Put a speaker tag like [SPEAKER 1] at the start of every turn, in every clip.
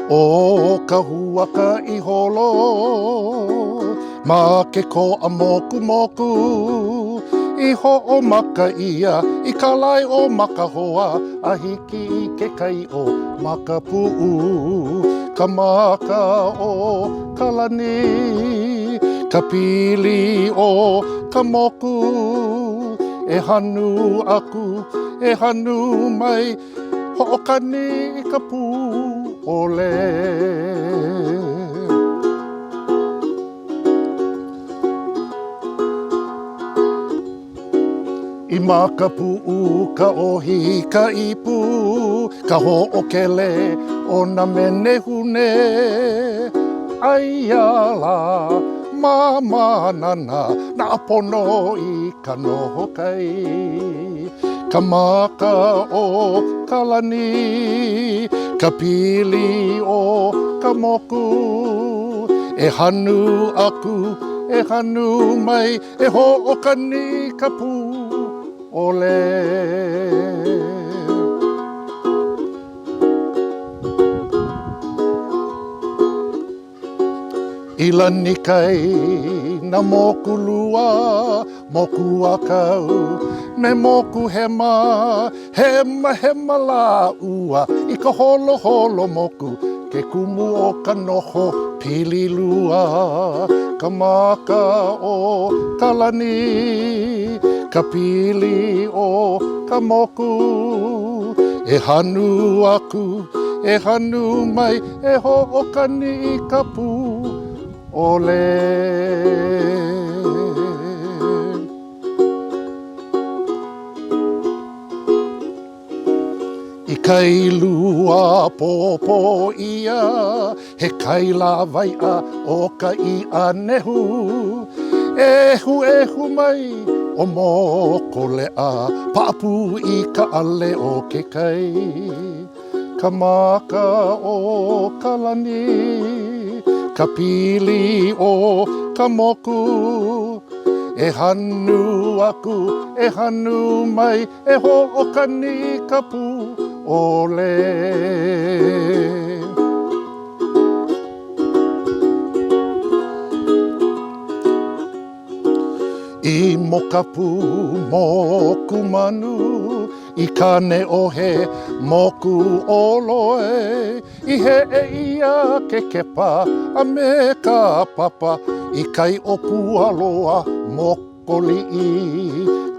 [SPEAKER 1] ʻO ka huakaʻi holo ma ke koʻa mokumoku i hoʻomaka ʻia i ka lae ʻo Makahoa a hiki i ke kai ʻo Makapuʻu, ka maka o ka lani, ka pili o ka moku, e hanu aku, e hanu mai, Hoʻokani i ka pū ʻole. I Makapuʻu ka ʻohi i ka ipu, ka hoʻokele o nā menehune. Aia lā ma Mānana nā pono i ka noho kai. Ka maka o ka lani, ka pili o ka moku, E hanu aku, e hanu mai, e hoʻokani i ka pū ʻole. I Lanikai nā moku lua, moku ʻākau me moku hema, hemahema lāua i ka holoholo moku, ke kumu o ka noho pili lua, ka maka o ka lani, ka pili o ka moku, e hanu aku, e hanu mai, E hoʻokani i ka pū ʻole. I Kailua pōpō ʻia, he kai lawaiʻa o ka iʻa nehu. ʻEhuʻehu mai ʻo Mokuleʻa, paʻapū i ka ʻale o ke kai. Ka maka o ka lani, ka pili o ka moku, E hanu aku, e hanu mai, e hoʻokani i ka pū ʻole. I Mokapu moku manu, i Kāneʻohe moku ʻōloe, I heʻe ʻia ke kepa a me ka papa, I kai o Pualoa Mokoliʻi,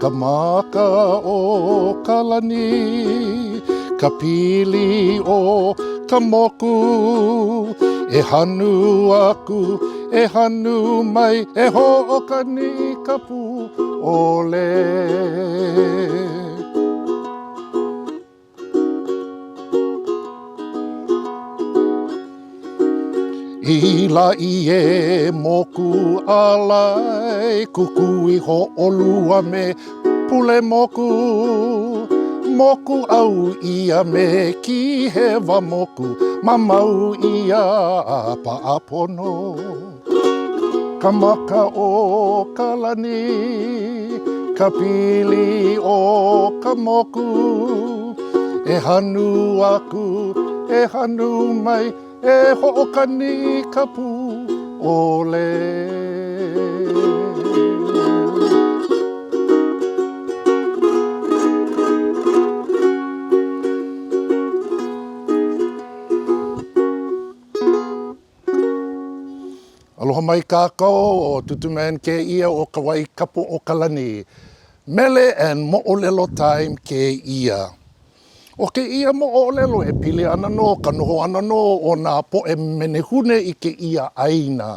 [SPEAKER 1] Ka maka o ka lani, ka pili o ka moku, E hanu aku, e hanu mai, e hoʻokani i ka pū ʻole. I Lāʻie moku ʻAlai, Kukui Hōʻolu a me Pulemoku, Moku ʻau ʻia me Kīhewa moku, Mamau ʻia a paʻa pono. Ka maka o ka lani, ka pili o ka moku, E hanu aku, e hanu mai, e hoʻokani i ka pū ʻole. Aloha mai kākou, ʻo Tūtū Man kēia o ka wai kapu o ka lani. Mele and moʻolelo time kēia. ʻO kēia moʻolelo e pili ana no ka noho ʻana nō o nā poʻe menehune i kēia ʻāina.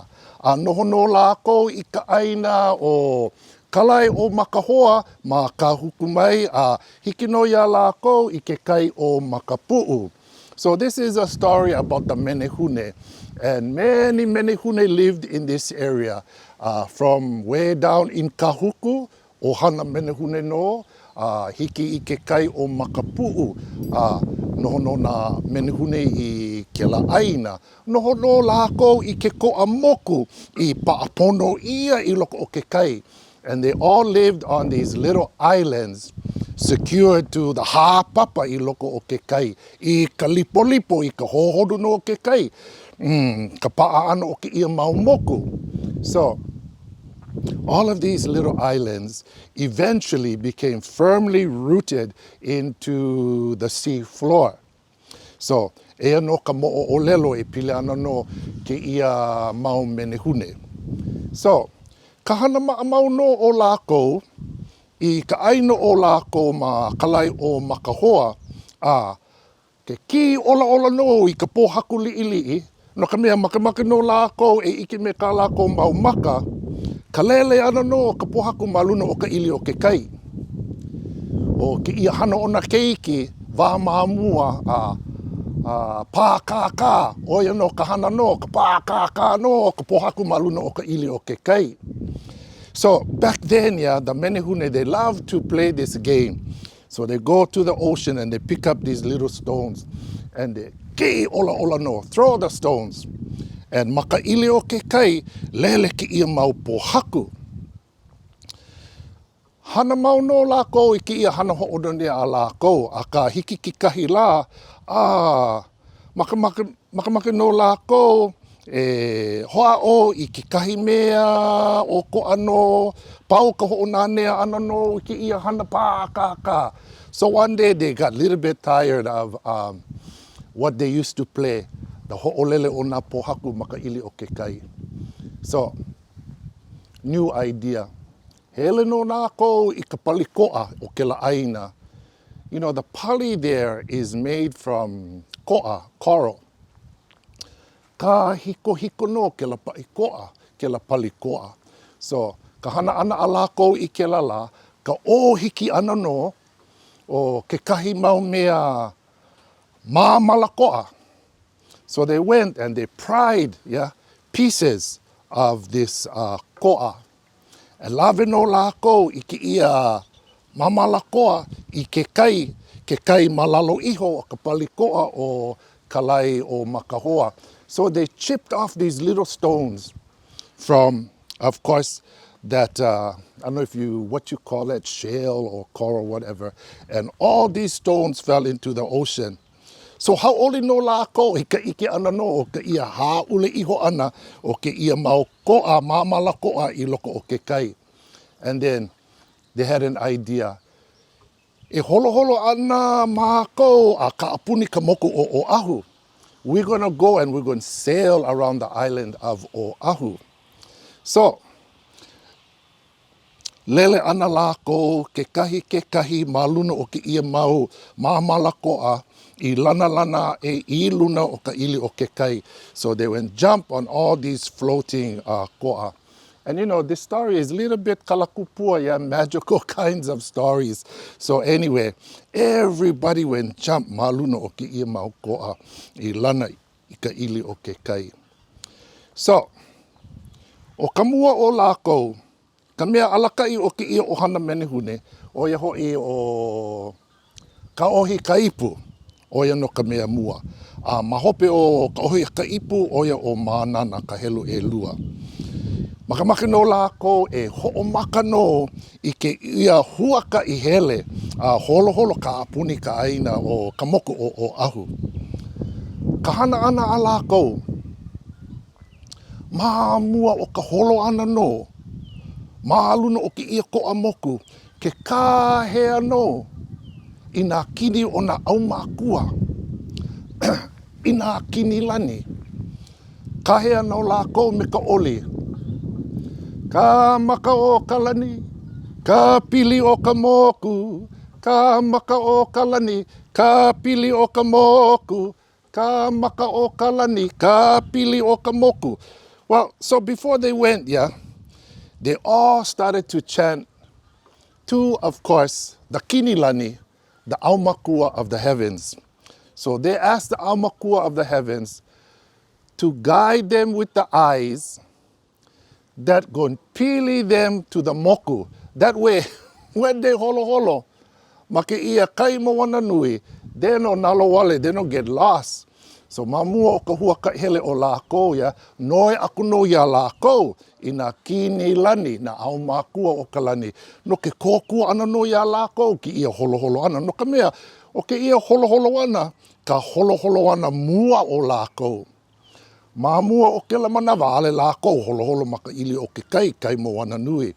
[SPEAKER 1] A noho nō lākou i ka ʻāina ʻo Kalaeomakahoa ma Kahuku mai a hiki nō iā lākou i ke kai o Makapuʻu. So this is a story about the menehune and many menehune lived in this area uh, from way down in Kahuku, ʻohana menehune nō, a hiki i ke kai o Makapuʻu, a noho nō nā menehune i kēlā ʻāina. Noho nō lākou i ke koʻa moku i paʻa pono ʻia i loko o ke kai. And they all lived on these little islands. secured to the hāpapa i loko o ke kai, i ka lipolipo, i ka hohonu nō o ke kai, mm, ka paʻa ʻana o kēia mau moku. So, all of these little islands eventually became firmly rooted into the sea floor. So, eia nō ka moʻoʻōlelo e pili ana no kēia mau menehune. So, ka hana maʻamau nō o lākou i ka ʻai nō o lākou ma ka lae ʻo Makahoa, a ke kī ʻolaʻola nō i ka pōhaku liʻiliʻi, no ka mea, makemake nō lākou e ʻike me kā lākou mau maka, ka lele ʻana nō o ka pōhaku ma luna o ka ʻili o ke kai. ʻO kēia hana o nā keiki wā ma mua a a pākākā, ʻo ia nō ka hana nō, ka pākākā nō o ka pōhaku ma luna o ka ʻili o ke kai. So, back then, yeah, the menehune, they love to play this game. So they go to the ocean and they pick up these little stones and they kiʻi ʻolaʻola nō, throw the stones. And ma ka ʻili o ke kai, lele kēia mau pōhaku. Hana mau nō lākou i kēia hana hoʻonanea a lākou, akā hiki kekahi lā, a makemake, makemake nō lākou e hoʻāʻo i kekahi mea ʻokoʻa nō, pau ka hoʻonanea ʻana nō i kēia hana pākākā. So one day they got little bit tired of um, what they used to play, the hoʻolele o nā pōhaku ma ka ʻili o ke kai. So, new idea. Hele nō lākou i ka pali koʻa o kēlā ʻāina. You know, the pali there is made from koʻa, coral. Kāhikohiko nō kēlā paʻi koʻa, kēlā pali koʻa. So, ka hana ʻana a lākou i kēlā lā, ka ʻōhiki ʻana nō o kekahi mau mea māmala koʻa. So they went and they pried, yeah, pieces of this uh, koʻa. E lawe nō lākou i kēia māmala koa i ke kai, ke kai ma lalo iho o ka pali koʻa o ka lae o Makahoa. So they chipped off these little stones from, of course, that, uh, I don't know if you, what you call it, shale or coral, whatever. And all these stones fell into the ocean. So hauʻoli nō lākou i ka ʻike ʻana nō o kēia hāʻule iho ʻana o kēia mau koʻa, māmala koʻa i loko o ke kai. And then they had an idea. E holoholo ana mākou a kaʻapuni ka moku o Oʻahu. We're gonna go and we're gonna sail around the island of Oʻahu. So, Lele ana lākou kekahi kekahi ma luna o kēia mau māmala koʻa i lanalana aʻe i luna o ka ʻili o ke kai. So they went jump on all these floating uh, koʻa. And you know, this story is a little bit kalakupua, yeah, magical kinds of stories. So anyway, everybody went jump ma luna o kēia mau koʻa i lana i ka ʻili o ke kai. So, ʻo ka mua o lākou, ka mea alakaʻi o kēia ʻohana menehune, ʻo ia hoʻi ʻo Kaʻohikaipu, ʻo ia nō ka mea mua. A ma hope o Kaʻohikaipu, ʻo ia ʻo Mānana ka helu ʻelua. Makemake nō lākou e hoʻomaka nō i kēia huakaʻi hele a holoholo kaʻapuni ka ʻāina o ka moku o Oʻahu. Ka hana ʻana a lākou ma mua o ka holo ʻana nō ma luna o kēia koʻa moku, ke kāhea nō i nā kini o nā ʻaumākua, i nā kini lani. Kāhea nō lākou me ka ʻoli, Ka maka o ka lani, ka pili o ka moku, ka maka o ka lani, ka pili o ka moku, ka maka o ka lani, ka pili o ka moku. Well, so before they went, yeah, they all started to chant to, of course, the kini lani, the aumakua of the heavens. So they asked the aumakua of the heavens to guide them with the eyes that gon pili them to the moku. That way, when they holoholo ma kēia kai moana nui, they no nalowale, they no get lost. So ma mua o ka huakaʻi hele o lākou, yeah, noi aku nō iā lākou i nā kini lani, nā ʻaumākua o ka lani, no ke kōkua ʻana nō iā lākou kēia holoholo ʻana, no ka mea, ʻo kēia holoholo ʻana ka holoholo ʻana mua o lākou. Ma mua o kēlā manawa, ʻaʻole lākou holoholo ma ka ʻili o ke kai, kai moana nui.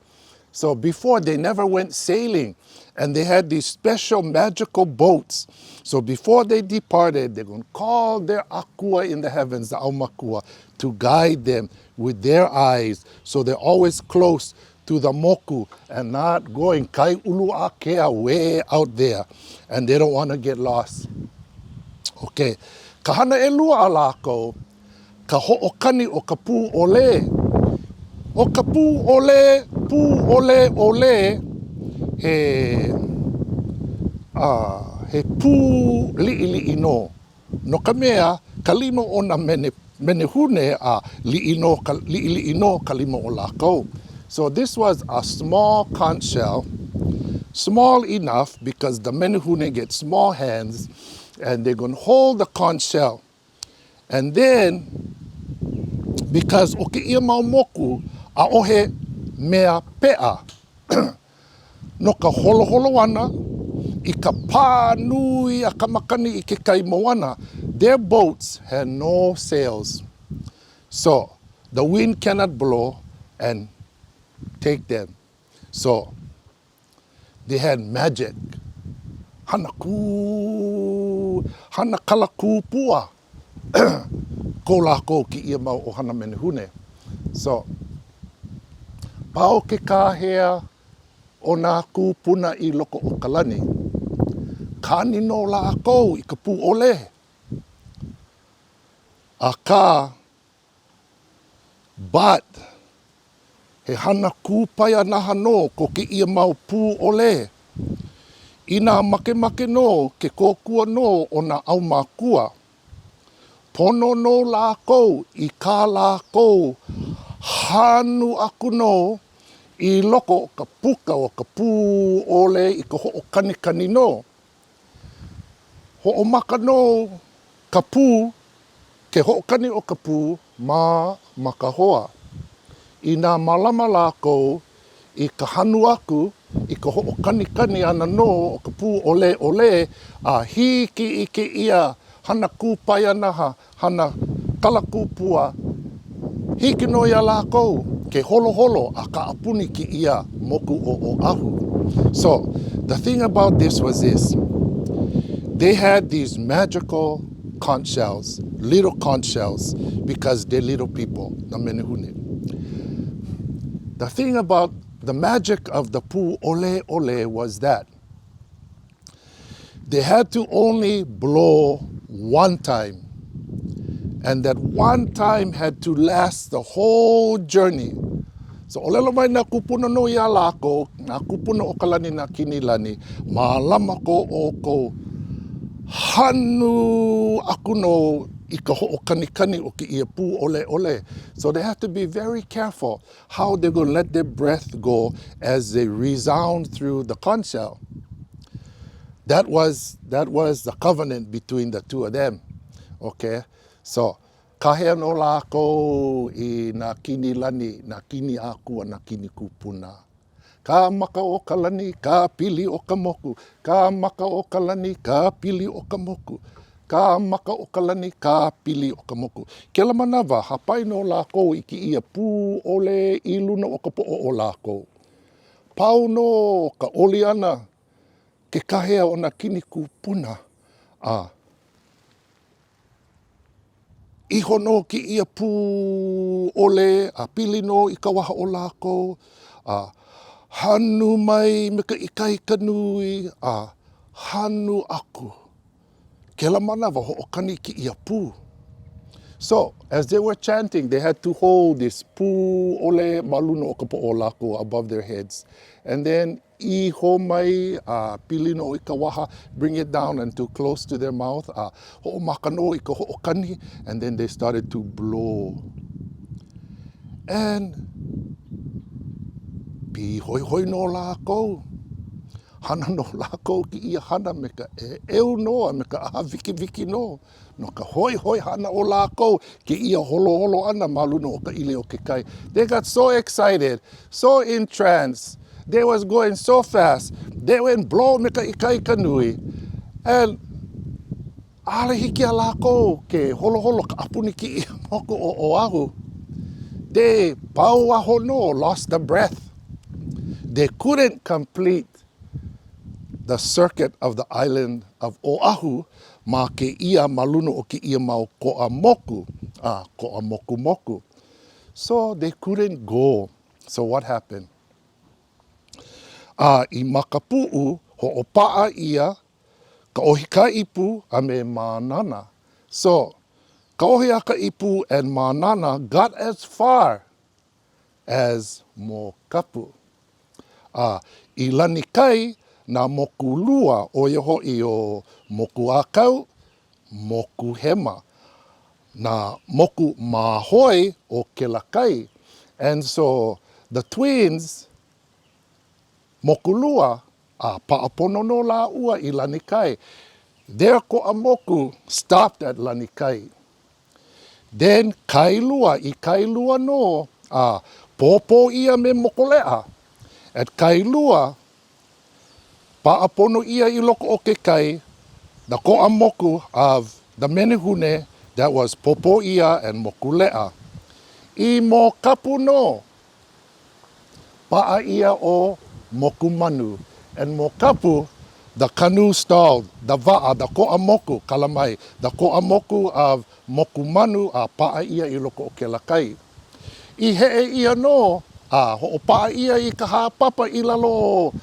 [SPEAKER 1] So before they never went sailing and they had these special magical boats. So before they departed, they're going to call their akua in the heavens, the aumakua, to guide them with their eyes so they're always close to the moku and not going kai ulu akea way out there and they don't want to get lost. Okay. Ka hana ʻelua a lākou, ka hoʻokani o ka pū ʻolē. ʻO ka pū ʻolē, pū ʻolē ʻolē, he, a, he pū liʻiliʻi nō. No ka mea, ka lima o nā mene, menehune a liʻi nō ka, liʻiliʻi nō ka lima o lākou. So this was a small conch shell, small enough because the menehune get small hands and they're gonna hold the conch shell. And then, because ʻo kēia mau moku, ʻaʻohe mea peʻa no ka holoholo ʻana i ka pā nui a ka makani i ke kai moana, their boats had no sails. So, the wind cannot blow and take them. So, They had magic. Hana kū, hana kala kūpua ko lākou kēia mau ʻohana menehune. So, pau ke kāhea o nā kūpuna i loko o ka lani. Kani nō lākou i ka pū ʻolē. Akā, But, he hana kūpaianaha nō ko kēia mau pū ʻolē. Inā makemake nō ke kōkua nō o nā ʻaumākua, pono nō lākou i kā lākou hanu aku nō i loko o ka puka o ka pū ʻolē i ka hoʻokanikani nō. Hoʻomaka nō ka pū Ke hoʻokani o ka pū ma ma ka hoa. Inā mālama lākou i ka hanu aku i ka hoʻokanikani ʻana nō o ka pū ʻolē ʻolē a hiki i kēia hana kūpaianaha, hana kala kūpua, hiki nō iā lākou ke holoholo a kaʻapuni kēia moku o Oʻahu. So, the thing about this was this, they had these magical conch shells, little conch shells, because they're little people, na menehune. The thing about the magic of the pū ʻolē ʻolē was that they had to only blow one time. And that one time had to last the whole journey. So ʻōlelo mai nā kūpuna nō iā lākou, nā kūpuna o ka lani nā kini lani, mālama ko ʻoukou hanu aku nō i ka hoʻokanikani o kēia pū ʻolē ʻolē. So they have to be very careful how they're gonna let their breath go as they resound through the conch shell. That was, that was the covenant between the two of them. Okay? So, Kāhea nō lākou i nā kini lani, nā kini akua, nā kini kūpuna. Ka maka o ka lani, ka pili o ka moku, ka maka o ka lani, ka pili o ka moku, ka maka o ka lani, ka pili o ka moku. Kēlā manawa, hāpai nō lākou i kēia pū ʻolē i luna o ka poʻo o lākou. Pau nō ka ʻoli ʻana ke kāhea o nā kini kūpuna a Iho nō kēia pū ʻolē a pili nō i ka waha o lākou, a hanu mai me ka ikaika nui, a hanu aku. Kēlā manawa hoʻokani kēia pū. So, as they were chanting, they had to hold this pū ʻolē ma luna o ka poʻo o lākou, above their heads. And then Iho mai a pili nō i ka waha, bring it down until close to their mouth, a hoʻomaka nō i ka hoʻokani, and then they started to blow. And pīhoihoi nō lākou. Hana nō lākou kēia hana me ka ʻeʻeu nō a me ka ʻāwikiwiki nō. No ka hoihoi hana o lākou kēia holoholo ʻana ma luna o ka ʻili o ke kai. They got so excited, so entranced, they was going so fast, they went blow me ka ikaika nui, and ʻaʻole hiki iā lākou ke holoholo kaʻapuni kēia moku o Oʻahu. They pauaho nō, lost the breath. They couldn't complete the circuit of the island of Oʻahu ma kēia, ma luna o kēia mau koʻa moku, a koʻa moku moku. So they couldn't go. So what happened? A i Makapuʻu, hoʻopaʻa ʻia Kaʻohikaipu a me Mānana. So, Kaʻohiakaipu and Mānana got as far as Mōkapu. A i Lanikai nā moku lua, ʻo ia hoʻi ʻo Moku ʻĀkau, Moku Hema, nā moku māhoi o kela kai. And so the twins, moku lua, a paʻa pono nō lāua i Lanikai. Their koʻa moku stopped at Lanikai. Then Kailua, i Kailua nō, a pōpō ʻia me Mokoleʻa. At Kailua, paʻa pono ʻia i loko o ke kai, the koʻa moku of the Menehune that was pōpō ʻia and Mokuleʻa. I Mōkapu nō, Paʻa ʻia ʻo Mokumanu and Mokapu, the canoe stalled, the waʻa, the koʻa moku, kala mai, the koʻa moku of Mokumanu a paʻa ʻia i loko o kela kai. I heʻe ʻia nō a hoʻopaʻa ʻia i ka hāpapa i lalo o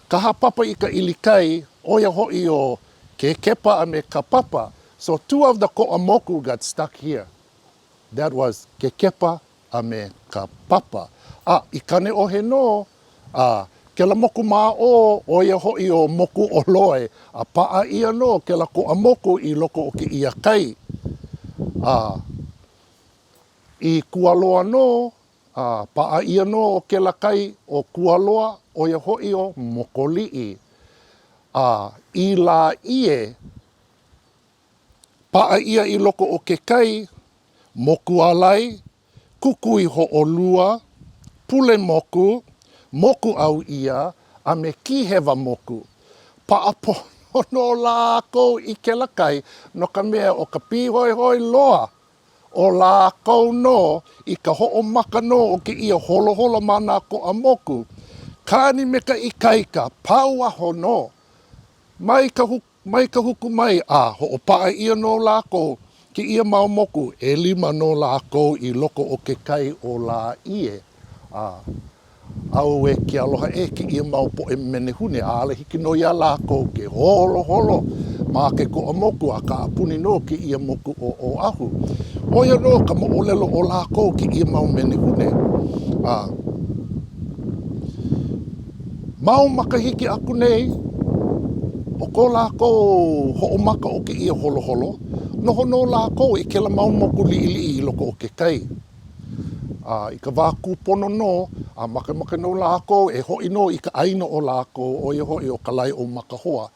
[SPEAKER 1] ka hāpapa i ka ʻilikai, ʻo ia hoʻi ʻo Kekepa a me Kapapa, so two of the koʻa moku got stuck here. That was Kekepa a me ka papa. A i Kaneʻohe nō, a kela moku ma ʻō, ʻo ia hoʻi ʻo Moku o Loe, a paʻa ʻia nō kela koʻa moku i loko o kēia kai. A i Kualoa nō, a paʻa ʻia nō o kela kai ʻo Kualoa, ʻo ia hoʻi ʻo Mokoliʻi. A i Lāʻie, Paʻa ʻia i loko o ke kai, Mokualai, Kukui Hoʻolua, Pule Moku, Moku ʻAu ʻia, a me Kīhewa Moku. Paʻa pono nō lākou i kela kai no ka mea ʻo ka pīhoihoi loa o lākou nō i ka hoʻomaka nō o kēia holoholo ma nā koʻa moku. Kani me ka ikaika, pauaho nō. Mai ka Mai Kahuku mai a hoʻopaʻa ʻia nō lākou kēia mau moku, ʻelima nō lākou i loko o ke kai o Lāʻie, a auē ke aloha ē kēia mau poʻe menehune, ʻaʻole hiki nō iā lākou ke holoholo ma ke koʻa moku a kaʻapuni nō kēia moku o Oʻahu. ʻO ia nō ka moʻolelo o lākou kēia mau menehune, a. Mau makahiki aku nei, ʻo ko lākou hoʻomaka o kēia holoholo, noho nō lākou i kēlā mau moku liʻiliʻi i loko o ke kai. A i ka wā kūpono nō, a makemake nō lākou e hoʻi nō i ka ʻāina o lākou, ʻo ia hoʻi ʻo Kalaeʻōmakahoa.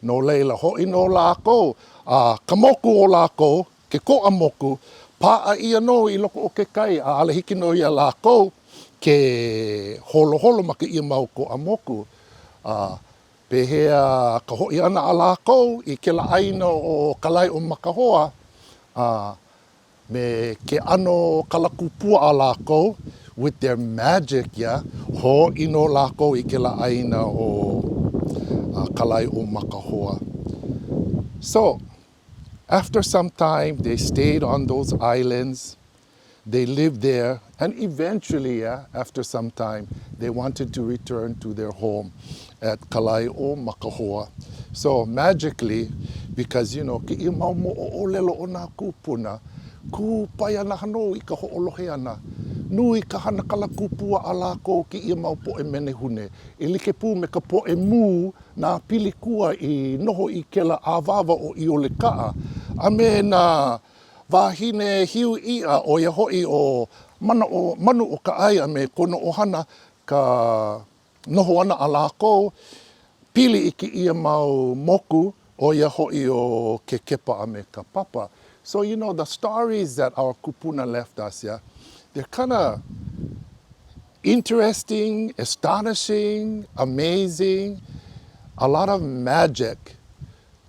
[SPEAKER 1] No laila, hoʻi nō lākou, a ka moku o lākou, ke koʻa moku, paʻa ʻia nō i loko o ke kai, a ʻaʻole hiki nō iā lākou ke holoholo ma kēia mau koʻa moku. A pehea ka hoʻi ʻana a lākou i kēlā ʻāina o Kalaeʻōmakahoa, a me ke ʻano kalakupua a lākou, with their magic, yeah, hoʻi nō lākou i kēlā ʻāina o Kalaeʻōmakahoa. So, after some time, they stayed on those islands. They lived there, and eventually, yeah, after some time, they wanted to return to their home at Kalaeʻōmakahoa. So, magically, because, you know, kēia mau moʻoʻōlelo o nā kūpuna, kūpaianaha nō i ka hoʻolohe ʻana. Nui ka hana kalakupua a lākou kēia mau poʻe menehune, e like pū me ka poʻe mū, nā pilikua i noho i kēlā awāwa ʻo ʻIolekaʻa, a me nā wāhine hiu iʻa, ʻo ia hoʻi ʻo Manaʻo, Manu o ka ʻAi a me kona ʻohana ka noho ʻana a lākou. pili i kēia mau moku, ʻo ia hoʻi ʻo ke Kepa a me ka Papa. So, you know, the stories that our kupuna left us, yeah, they're kinda interesting, astonishing, amazing, a lot of magic.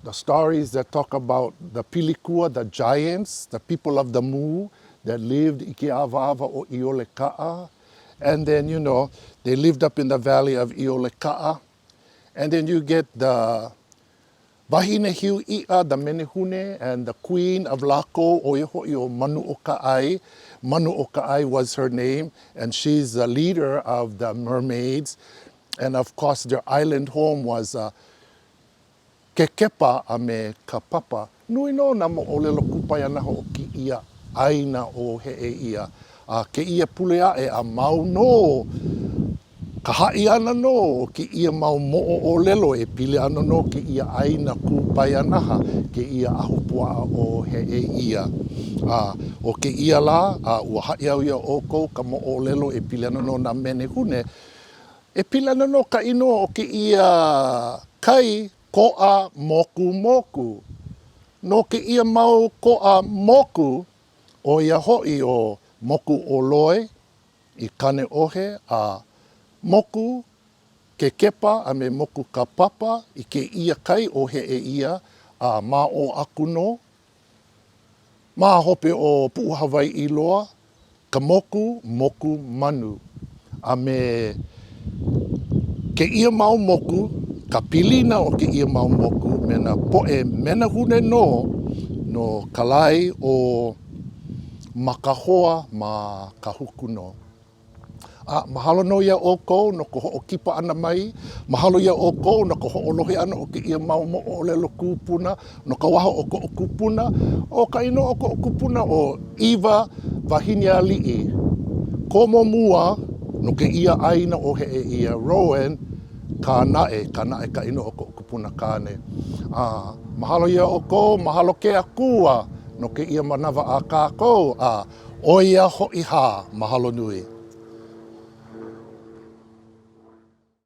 [SPEAKER 1] The stories that talk about the pilikua, the giants, the people of the mu that lived i ke awāwa o ʻIolekaʻa. And then, you know, they lived up in the valley of ʻIolekaʻa. And then you get the wahine hiu iʻa, the menehune, and the queen of lākou, ʻo ia hoʻi ʻo Manuʻokaʻai. Manuʻokaʻai was her name, and she's the leader of the mermaids. And of course, their island home was uh, Ke Kepa a me ka Papa. Nui nō nā moʻolelo kupaianaha o kēia ʻāina ʻo Heʻeia, a kēia pule aʻe a mau nō ka haʻi ʻana nō o kēia mau moʻoʻōlelo e pili ana no kēia ʻāina kūpaianaha, kēia ahupuaʻa ʻo Heʻeia. A ʻo kēia lā, a ua haʻi au iā ʻoukou ka moʻolelo e pili ana no nā menehune, E pili ana nō ka inoa o kēia kai koʻa mokumoku. No kēia mau koʻa moku, ʻo ia hoʻi ʻo Moku o Loe i Kaneʻohe a Moku Kekepa a me Moku Kapapa i kēia kai ʻo Heʻeia a ma ʻō aku nō. Ma hope o Puʻu Hawaiʻi Loa, ka moku, moku manu, a me kēia mau moku, ka pilina o kēia mau moku me nā poʻe menehune nō no ka lae ʻo Makahoa ma Kahuku nō. A mahalo nō iā ʻoukou no ka hoʻokipa ʻana mai. Mahalo iā ʻoukou no ka hoʻolohe ʻana o kēia mau moʻolelo kūpuna no ka waha o koʻu kupuna. ʻO ka inoa o koʻu kupuna ʻo ʻIwa Wahinealiʻi. Komo mua no kēia ʻāina ʻo Heʻeia, Rowan Kānaʻe, Kānaʻe ka inoa o koʻu kupuna kāne. A mahalo iā ʻoukou, mahalo ke Akua no kēia manawa a kākou, a ʻO ia hoʻi hā, mahalo nui.